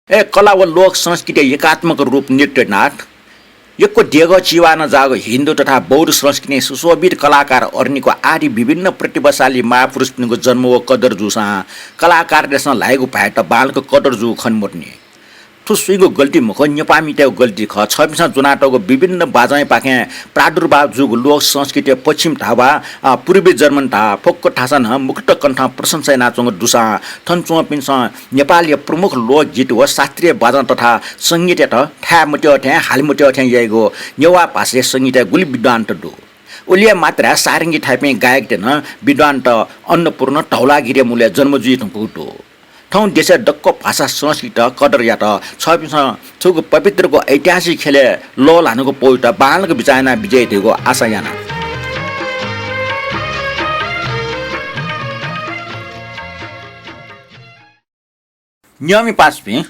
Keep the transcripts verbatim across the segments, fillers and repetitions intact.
ए, कला व लोक संस्कृतिया एकात्मक रूप नृत्यनाट्य। यक्व देगः चिवानं जाःगु हिन्दू तथा बौद्ध संस्कृतिं सुशोभित कलाकार अरनिको आदि विभिन्न प्रतिभाशाली महापुरुषपिनिगु जन्म व कदर जूसां कलाकारतय्सं ल्हाइगु भाय्त बांलाक कदर जूगु खने मदुनि। थ्व सुइगु गल्ती मखु, नेपाःमितय्गु गल्ती खः। छःपिन्सं ज्वनातःगु विभिन्न बाजंपाखें प्रादुर्भाव जूगु लोक संस्कृतिया पश्चिम धाःवा, अ, पूर्वी जर्मन धाः फुक्क थासं नं मुक्त कण्ठं प्रशंसा यानाच्वंगु दुसां थन च्वंपिन्सं नेपालया प्रमुख लोकगीत व शास्त्रीय बाजं तथा संगीतयात थाये मत्यः थें, हाले मत्यः थें याइगु नेवाः भाषाया संगीतय् गुलि विद्वानत दु। उलिया मात्रा सारंगी थाइपिं गायकतय् नं विद्वानत अन्नपूर्ण धौलागिरिया मूलय् जन्म जुइ धुंकूगु दु। थौं देशय् दक्व भाषा संस्कृतित कदर यात। छःपिन्सं थुगु पवित्रगु ऐतिहासिक ख्यलय् लःल्हानागु पौयात बांलाक बिचाः याना बिज्याइ धइगु आशा याना। न्यंमि पासापिं,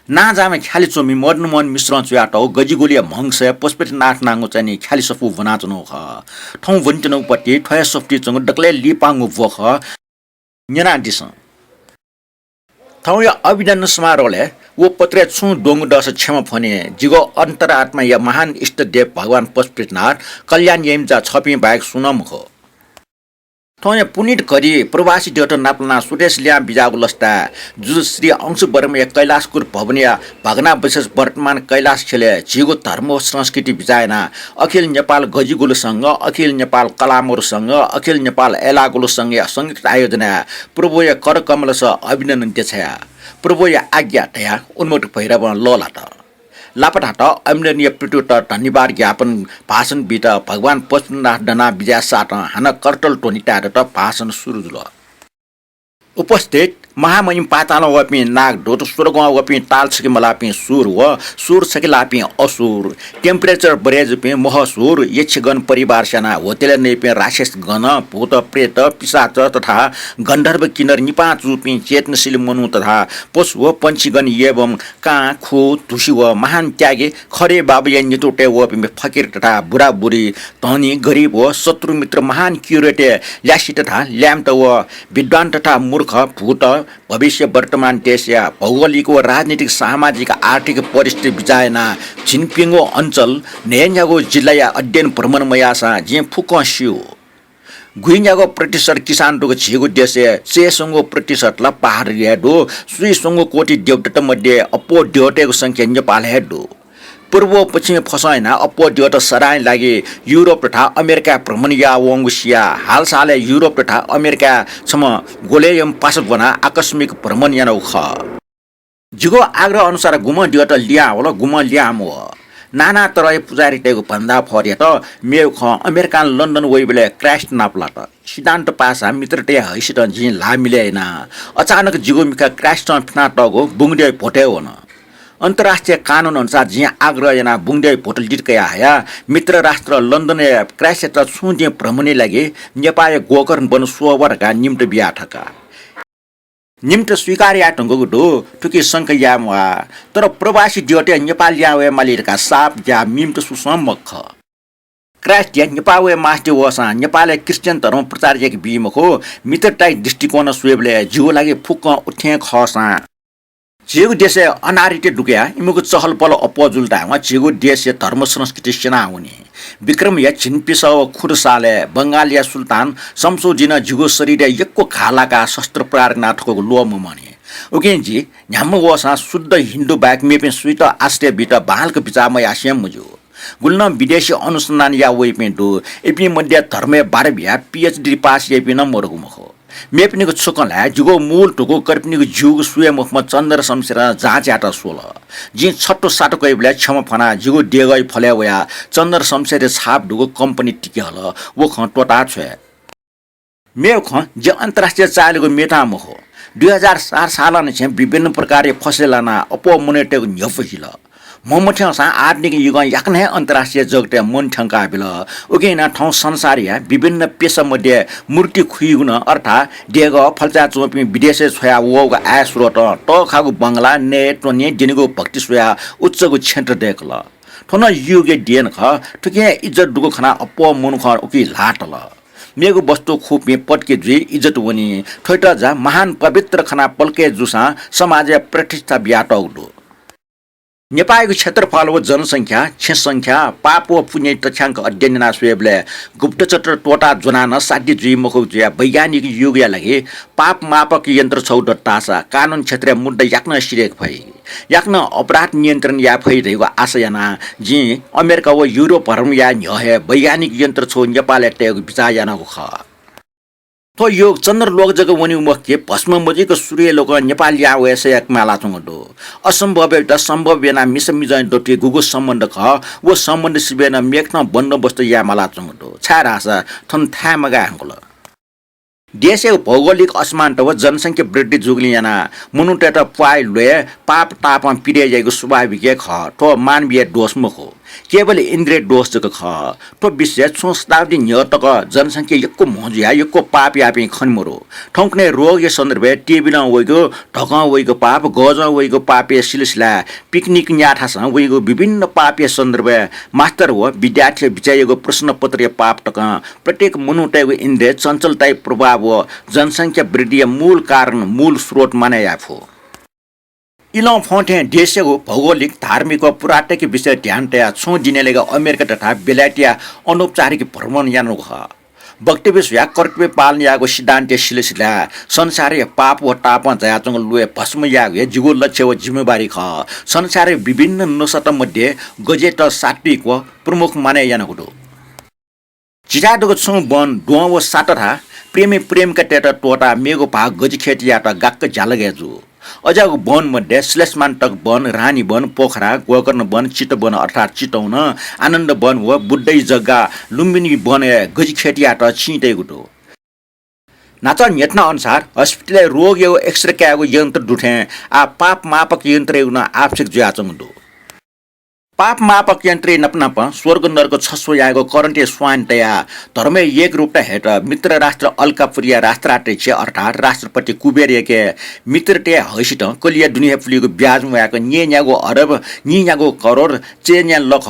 नांजाःम्ह ख्यालि च्वमि मदन मोहन मिश्रं च्वयातःगु गजिगुलिया म्हगसय् पशुपतिनाथ नांगु चाहिँ नि ख्यालि सफू ब्वनाच्वनागु खः। थौं ब्वनेत्यनागु पति थ्व हे सफुतिइ च्वंगु दकलय् लिपांगु ब्व खः, न्यनादिसँ। थौंया अभिनन्दन समारोहलय् व पत्रय् छुं द्वंगु दःसा क्षमा फ्वने, जिगु अन्तरात्माया महान इष्टदेव भगवान पशुपतिनाथ, कल्याण यइम्ह जा छःपिं बाहेक सुं नं मखु। थौंया पुनीत घडी प्रवासी द्यःत नापलानाः स्वदेश लिहां बिज्याःगु लसताय् जुजु श्री अंशु वर्माया कैलाशकुट भवनया भग्नावशेष वर्तमान कैलाश ख्यलय् झीगु धर्म व संस्कृति बिचाः यानाः अखिल नेपाल गजिगुलु संघ, अखिल नेपाल कलामरु संघ, अखिल नेपाल अय्लाःगुलु संघया संयुक्त आयोजनाय् प्रभुया करकमलस अभिनन्दन देछायाः प्रभुया आज्ञा धयाः उन्मुक्त भैरवं लःल्हात। लापा धात अभिनन्दनया प्रत्युत्तर धन्यवाद ज्ञापन भाषण बीत भगवान पशुपतिनाथ दनाः बिज्याःसातं हानं करतल ध्वनि तायेदत। भाषण सुरु जुल। उपस्थित महामहिम पातालं वःपिं नागदूत, स्वर्गं वःपिं ताल छखे मलाःपिं सुर व सुर छखे लाःपिं असुर, temperature बढे जूपिं महसुर, यक्षगण परिवार स्यानाः होतेलय् नइपिं राक्षसगण, भूत, प्रेत, पिशाच तथा गन्धर्व किन्नर निपाः जूपिं चेतनशील मनू तथा पशु व पंक्षीगण एवं कां, खु, धुसि व महान त्यागी खडे बाबाया नेतृत्वय् वःपिं फकिर तथा बुढाबुढी, धनी, गरिब व शत्रु मित्र महान किरोतय् ल्यासी तथा ल्याय्म्हत व विद्वान तथा मूर्ख, भूत, भविष्य, वर्तमान देशया भौगोलिक व राजनीतिक, सामाजिक, आर्थिक परिस्थिति बिचाः यानाः झिंप्यंगू अञ्चल, न्हय्न्यागू जिल्लाया अध्ययन भ्रमण मयाःसां जिं फुक्कं स्यू। गुइन्यागू प्रतिशत किसान दुगु झीगु देशय् चय्स्वंगू प्रतिशत ला पहाडय् दु। स्वीस्वंगू कोटि देवदत्त मध्ये अप्वः द्यःतय्गु संख्या नेपालय् हे दु। पूर्व व पश्चिमय् फसं यानाः अप्वः द्यःत सदांया लागि युरोप तथा अमेरिकाय् भ्रमण याः वंगु सियाः हालसालय् युरोप तथा अमेरिकाय् छम्ह गोलेय्म्ह पासा ब्वनाः आकस्मिक भ्रमण यानागु खः। जिगु आग्रह अनुसार गुम्हं द्यःत लिहां वल, गुम्हं लिहां मवः। नाना तरहया पुजाहारीतय्गु भण्डाफोरयात मेगु खँ अमेरिकां लन्डन वइबलय् क्राइस्ट नापलात। सिद्धान्त पासां मित्रतय् हैसितं जिं ल्हाः मिलय् याना। अचानक जिगु मिखा क्राइस्टं फ्यानातःगु बुंगद्यःया भ्वतय् वन। अन्तर्राष्ट्रिय कानुन अनुसार जिं आग्रह यानाः बुंगद्यःया भ्वत लित कयाः हयाः मित्र राष्ट्र लन्डनय् क्राइस्टयात छुं दिं भ्रमणया लागि नेपाःया गोकर्ण वन स्वः वा धकाः निम्त बिया थका। निम्त स्वीकार याये धुंकूगु दु, थुकी शंका याये म्वाः। तर प्रवासी द्यःतय् नेपाल लिहां वये माली धकाः साप ज्या मीमित सुसं मखु। क्राइस्टया नेपाः वये मास्ति वःसां नेपालय् क्रिश्चियन धर्म प्रचार याके बी मखु। मित्रताया दृष्टिकोणं स्वयेबलय् जिगु लागि फुक्कं उथें खःसां झीगु देशय् अनारति दुकयाः इमिगु चहलपहल अप्वः जुल धायेवं झीगु देशया धर्म संस्कृति स्यनावनी। विक्रमया झिंप्यसः व खुदसालय् बंगालया सुल्तान शमसुद्दीनं जिगु शरीरय् यक्व घाः लाकाः शस्त्र प्रहार याना थकूगु ल्वः ममनी। उकिं जि न्ह्याम्ह वःसां शुद्ध हिन्दू बाहेक मेपिं सुइत आश्रय बीत बांलाक बिचाः मयासें मज्यू। गुलि नं विदेशी अनुसन्धान याः वइपिं दु। इपिं मध्ये धर्मय् बाधा बियाः PhD पास याइपिं नं मदुगु मखु। मेपिनिगु छुकं ल्हाये जिगु मूल धुकू कर्पिनिगु ज्यूगु सुयां मफुम्ह चन्द्र शमशेरं जाँच यायेत स्वल। जिं छत्तु सात्तु कइबलय् क्षमा फ्वनाः जिगु देगःया फलय् वयाः चन्द्र शमशेरया छाप दुगु कम्पनी तिके हल। व खँ त्वःताः छ्वये। मेगु खँ, जि अन्तर्राष्ट्रिय चाःहिलागु मेथां मखु। दुई हजार चार सालंनिसें विभिन्न प्रकारया फसलय् लानाः अप्वः मनूतय्गु न्ह्यब्व हिल। म्ह मथ्यंसां आधुनिक युगं याकनं हे अन्तर्राष्ट्रिय जगतय् मन थ्यंकाबिल। उकिं यानाः थौं संसारया विभिन्न पेशा मध्ये मूर्ति खुइगु नं, अर्थात् देगः फल्चाय् च्वंपिं विदेशय् छ्वया वःगु आय स्रोतं तःखाःगु बंगला, नये त्वने, द्यनेगु भक्ति स्वयाः उच्चगु क्षेत्र दय्कल। थ्व नं युगया देन खः। थुकिं हे इज्जत दुगु खनाः अप्वः मनू खँ उकी ल्हाः तल। मेगु वस्तु खुपिं पत्के जुइ, इज्जत वनी। थ्वइत जा महान पवित्र खना पलके जूसां समाजय् प्रतिष्ठा बियातःगु दु। नेपाःयागु क्षेत्रफल व जनसंख्या, छेँ संख्या, पाप व पुण्य तथ्याङ्क अध्ययन याना स्वयेबलय् गुप्तचर त्वःता ज्वनाः नं साध्य जुइ मखु जुयाः वैज्ञानिक युगया लागि पाप मापक यन्त्र छगू दत धाःसा कानुन क्षेत्रय् मुद्दा याकनं सिधय्के फइ, याकनं अपराध नियन्त्रण याये फइ धइगु आशा यानाः जिं अमेरिका व युरोप भ्रमण याये न्ह्यः हे वैज्ञानिक यन्त्र छगू नेपालय् तयेगु बिचाः यानागु खः। थ्व योग चन्द्रलोक जक वनेगु मखु कि भस्म मजुइक सूर्यलोकं नेपाल लिहां वये सयाक मालाच्वंगु दु। असम्भवयात सम्भव यानाः मिसा मिजं दथुइ गुगु सम्बन्ध खः, व सम्बन्ध सिबय् नं मेकथं बन्दोबस्त याये मालाच्वंगु दु, छाय्धाःसा थन थाय् मगाये धुंकल। देशया भौगोलिक असमानता व जनसंख्या वृद्धि जूगुलिं यानाः मनूतय्त प्वाः ल्वय् पाप तापं पीडा याइगु स्वाभाविक हे खः। थ्व मानवीय दोष मखु, केवल इन्द्रिय दोष जक खः। थ्व विषय छुं शताब्दी न्ह्यः तक जनसंख्या यक्व म्हो जुयाः यक्व पाप याःपिं खने मरु। थौंकन्हय् रोगया सन्दर्भय् टिबीलं वइगु, धकं वइगु पाप, गजं वइगु पापया सिलसिलाय् पिकनिक न्याथासं वइगु विभिन्न पापया सन्दर्भय् मास्टर व विद्यार्थीया बिचाय् याइगु प्रश्नपत्रया पाप तकं प्रत्येक मनूतय्गु इन्द्रिय चञ्चलताया प्रभाव व जनसंख्या वृद्धिया मूल कारण, मूल स्रोत मानय् याये फु। इलंफं थें देशयागु भौगोलिक, धार्मिक व पुरातात्विक विषय ध्यान तयाः छुं दिनय् लगे अमेरिका तथा बेलायतया अनौपचारिक भ्रमण यानागु खः। वक्तव्य स्वयाः कर्तव्य पालन यायेगु सिद्धान्तया सिलसिलाय् संसारया पाप व तापं जायाच्वंगु ल्वय् भस्म यायेगु हे जिगु लक्ष्य व जिम्मेवारी खः। संसारया विभिन्न नसात मध्ये गजियात सात्विक व प्रमुख मानय् यानागु दु। झीथाय् दुगु छुं बन, द्वहं व सात थाय् प्रेमी प्रेमिकातय्त त्वःताः मेगु भाः गजिखेत यायेत गाक्क ज्यालगय् जू। अज्याःगु बन मध्ये श्लेष्मान्तक बन, रानी बन, पोखरा, गोकर्ण बन, चितवन अर्थात् चितवन, आनन्द बन व बुद्धया जग्गा लुम्बिनी बनय् गजिखेत यायेत चिं तइगु दु। न्हाचः न्ह्यथना अनुसार हस्पिटलय् रोगयागु X-ray कायेगु यन्त्र दुथें आः पाप मापक यन्त्रयागु नं आवश्यक जुयाच्वंगु दु। पाप मापक यन्त्रया नाप नाप स्वर्ग नर्क छस्वः यायेगु करन्टया स्वान तयाः धर्मया एकरूपता हयेत मित्र राष्ट्र अलकापुरीया राष्ट्राध्यक्ष अर्थात् राष्ट्रपति कुबेरयाके मित्रतय् हइसितं कलिया दुने हे पुलीगु ब्याज म्वायेक न्यय्न्यागू अरब, नीन्यागू करोड, चय्न्या लख,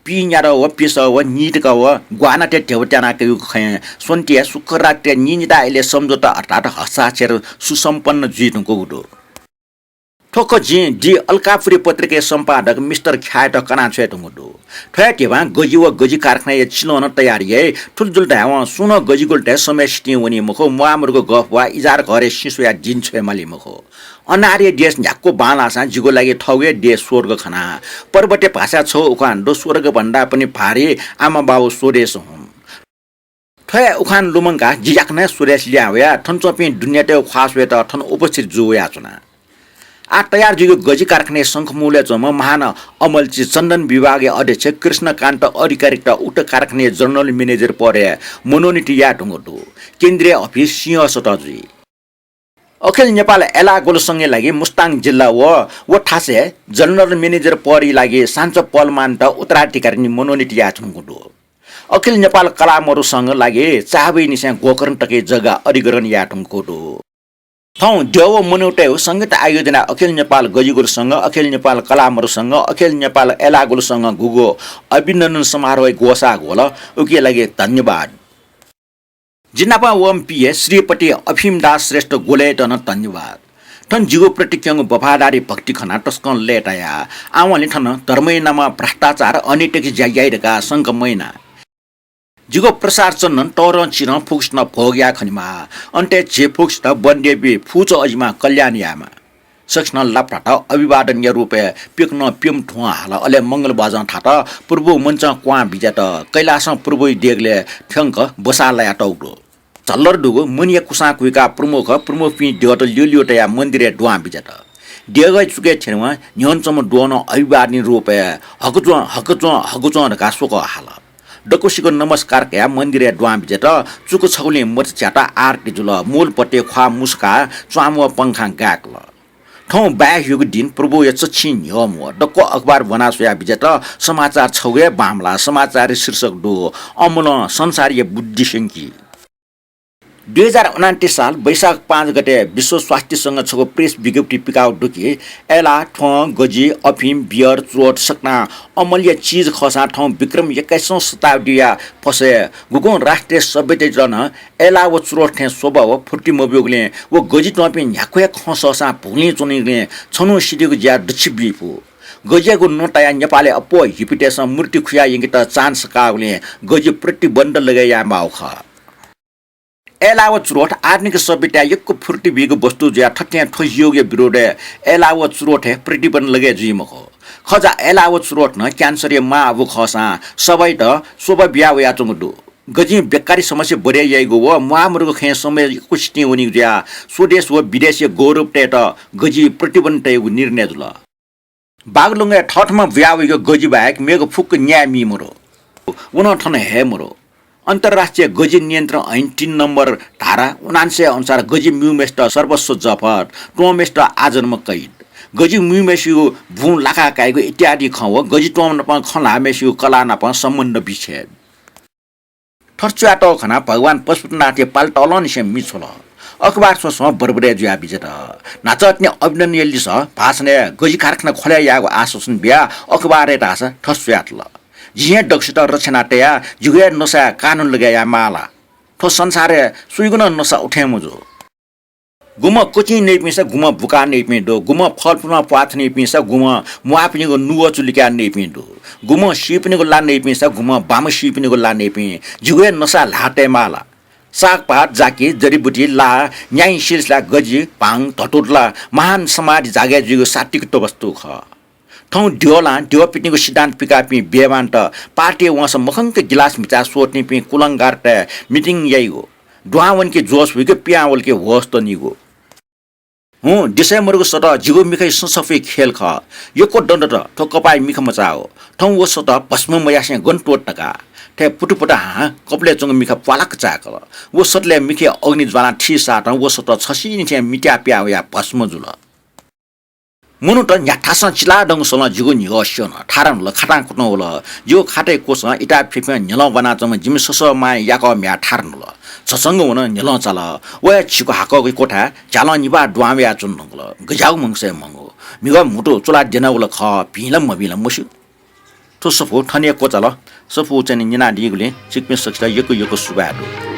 पीन्यादँ व पिसः व नीतकः व ग्वानातय् ध्यबा त्यानाकयागु खँय् स्वन्ति हे शुक्ररात्रिया नीनिता इलय् सम्झौता अर्थात् हस्ताक्षर सुसम्पन्न जुइधुंकूगु दु। थ्व खँ जिं The Alkapuri पत्रिकाया सम्पादक मिस्टर ख्यायात कनाछ्वये धुंकूगु दु। थ्वया धिबां गजि व गजि कारखानाया चिलं नं तयार याइ। थुलि जुल धायेवं सुं नं गजिगुलितय् समय सितिं वनी मखु, म्वाःमदुगु गफ वा इजारा घरय् सिँ स्वयाः दिं छ्वये माली मखु। अनार्य देश न्ह्याक्व बांलाःसां जिगु लागि थःगु हे देश स्वर्ग खना। पर्वतीय भाषाय् छगू उखान दु, स्वर्ग भन्दा पनि भारी आमा बाबु स्वदेश हुँ। थ्व हे उखान लुमंकाः जि याकनं स्वदेश लिहां वयाः थन च्वंपिं दुनियातय् ख्वाः स्वयेत थन उपस्थित जू वयाच्वना। आः तयार जुइगु गजि कारखानाया शंखमूलय् च्वंम्ह महान अमलची चन्दन विभागया अध्यक्ष कृष्णकान्त अधिकारीत उक्त कारखानाया general manager पदय् मनोनीत याये धुंकूगु दु। केन्द्रीय अफिस सिंहस्वत जुइ। अखिल नेपाल एलागोल संघया लागि मुस्ताङ जिल्ला व, व थासय् general manager पदया लागि सान्च पलमानत उत्तराधिकारी मनोनीत याये धुंकूगु दु। अखिल नेपाल कलामरु संघ लागि चाबहीनिसें गोकर्ण तकया जग्गा अधिग्रहण याये धुंकूगु दु। थौं द्यः व मनूतय्गु संयुक्त आयोजनाय् अखिल नेपाल गजिगुल संघ, अखिल नेपाल कलामरु संघ, अखिल नेपाल एलागुल संघ गुगु अभिनन्दन समारोहय् ग्वसाः ग्वल, उकिया लागि धन्यवाद। जि नाप वःम्ह पिए श्रीपति अफिमदास श्रेष्ठ ग्वलय्त नं धन्यवाद। थन जिगु प्रति क्यंगु वफादारी भक्ति खनाः तसकं लय्ताया। आवंलि थन धर्मया नामं भ्रष्टाचार, अनैतिक ज्या याइ धकाः शंका मयाना। जिगु प्रसार चन्दन तःधं चिधं फुक्कसिनं भोग याये खनेमाः। अन्तय् झी फुक्कसित वनदेवी फुचः अजिमा कल्याण यायेमा। सकसिनं लापा थात अभिवादनया रूपय् प्यकनं प्यम्ह धुवां हाल, अले मंगलबाजं थात प्रभु मञ्चं क्वहां बिज्यात। कैलासं प्रभुया देगलय् थ्यंक बसाः लायातःगु दु। झल्लर दुगु मणिया कुसां कुइकाः प्रमुख, प्रमुखपिं द्यःत ल्यूल्यू तयाः मन्दिरय् दुहां बिज्यात। देगःया चुकय् थ्यनेवं न्ह्यःने च्वंम्ह द्वहं अभिवादनया रूपय् हकच्वं, हकच्वं, हकच्वं धकाः स्वकः हाल। दक्वसिगु नमस्कार कयाः मन्दिरय् दुहां बिज्यात। चुक छगुलिं मत च्यात, आरती जुल। मूल पट्टय् ख्वाः मुसुकाः च्वांम्ह व पंखां गाय्कल। थौं बाय् ह्यूगु दिं प्रभुया चच्छि न्ह्यः म्वः। दक्व अखबार ब्वना स्वयाः बिज्यात। समाचार छगू हे बांमलाः। समाचारया शीर्षक दु, अमलं संसारया बुद्धि स्यंकी। दुई हजार उनान्तिस साल वैशाख पाँच गते विश्व स्वास्थ्य संघ छगू प्रेस विज्ञप्ति पिकाउ दु कि अय्लाः, थ्वँ, गजि, अफिम, बियर, चुरोट सकतां अमलया चिज खःसां थौं विक्रम एक्काइसौँ शताब्दीया फसय् गुगुं राष्ट्रिय सभ्यतायात नं अय्लाः व चुरोट थें शोभा व फुर्ति मब्यूगुलिं व गजि त्वंपिं न्ह्याक्व हे खँ सःसां भुगुलिं च्वनीगुलिं छन्हु सितिगु ज्या दच्छि बी फु। गजियागु नं तायाः नेपालय् अप्वः हिपितय्सं मूर्ति खुयाः यंकेत chance काःगुलिं गजि प्रतिबन्ध लगय् यायेमाःगु खः। अय्लाः व चुरोट आधुनिक सभ्यताय् यक्व फुर्ति बीगु वस्तु जुयाः थथें थ्व योगया विरोधय् अय्लाः व चुरोट हे प्रतिबन्ध लगय् जुइ मखु। खः जा, अय्लाः व चुरोट नं cancer-या मां अबु खःसां सभाइत शोभा बिया वयाच्वंगु दु। गजिं बेकारी समस्या बढे याइगु व म्वाःमदुगु खँय् समय यक्व सितिं वनीगु जुयाः स्वदेश व विदेशया गौरव तयेत गजिइ प्रतिबन्ध तयेगु निर्णय जुल। बागलुङय् थःथम्हं बुया वइगु गजि बाहेक मेगु फुक्क न्याये मी मदु। व नं थन हये मदु। अन्तर्राष्ट्रिय गजि नियन्त्रण ऐन तीन नम्बर धारा उनान्सय अनुसार गजि म्यूम्हेसित सर्वस्व जफत, त्वंम्हेसित आजन्म कैद, गजि म्यूम्हेसिगु बुँ लाका काइगु इत्यादि खँ व गजि त्वंम्ह नाप खँ ल्हाःम्हेसिगु कलाः नाप सम्बन्ध विच्छेद। थथे च्वयातःगु खनाः भगवान पशुपतिनाथया पालि तःलंनिसें मि छ्वल। अखबार स्वसं बरबरय् जुयाः बिज्यात। न्हाचः तिनि अभिनन्दनया लिसः भाषणय् गजि कारखाना खोले यायेगु आश्वासन बियाः अखबारय् धाःसा थथे च्वयातल। जिं हे दक्वसित रक्षा याना तयाः जिगु हे नसाय् कानून लगय् यायेमाः ला? थ्व संसारय् सुइगु नं नसा उथें मजू। गुम्ह कचिं नइपिन्सं गुम्ह बुकाः नइपिं दु, गुम्ह फलफुलं प्वाः थनीपिन्सं गुम्ह म्वाःपिनिगु नुगःचु लिकाः नइपिं दु, गुम्ह सीपिनिगु ला नइपिन्सं गुम्ह बाम्ह सीपिनिगु ला नइपिं। जिगु हे नसा ल्हाः तयेमाः ला? सागपात, जाकि, जडीबुटी, ला, न्याइसिलसिला, गजि, भाङ, धतुरा ला महान समाधि जागय् जुइगु सात्विक वस्तु खः। थौं द्यःलां द्यःपिनिगु सिद्धान्त पिकाःपिं बेइमानत पार्टीया वंसा मखंक गिलास म्हिचाः स्वःतिनिपिं कुलंगारतय् meeting याइगु, दुहां वन कि जोश वइगु, पिहां वल कि होश तनीगु। हुँ, दिसय् मदुगु सतः जिगु मिखाया सँ सफुया खेल खः। यक्व दँ दत, थ्व कपाःया मिखा मचाःगु। थौं व सतः भस्म मयासें गन त्वःत धकाः। थथे पुटुपुटा हां कपालय् च्वंगु मिखा प्वालाक चाय्कल। व सतलय् मिखाया अग्नि ज्वालां थी सातं व सतः छसिनिथें मित्याः पिहां वयाः भस्म जुल। मनूत न्ह्याथासं चिलादंगु सलं जिगु न्हिगः स्यन। थारा न्हुल, खातां कुतुं वल। जिगु खातय् क्वसं इताः फिफिं न्ह्यलं ब्वानाच्वंम्ह जिमि ससः मांया याकः म्ह्याय् थारा न्हुल। झसंक वन, न्ह्यलं चाल। व हे झिगू हाकःगु क्वथाय् झ्यालं निभाः दुहां वयाच्वने धुंकल। गज्याःगु मंसाया मंगु। म्हिगः म्हुतु चुला द्यना वल खः, भिं ला मभिं ला मस्यू। थ्व सफू थन हे क्वचाल। सफू चाहिँ नि न्यनादीगुलिं छिकपिं सकसित यक्व यक्व सुभाय् दु।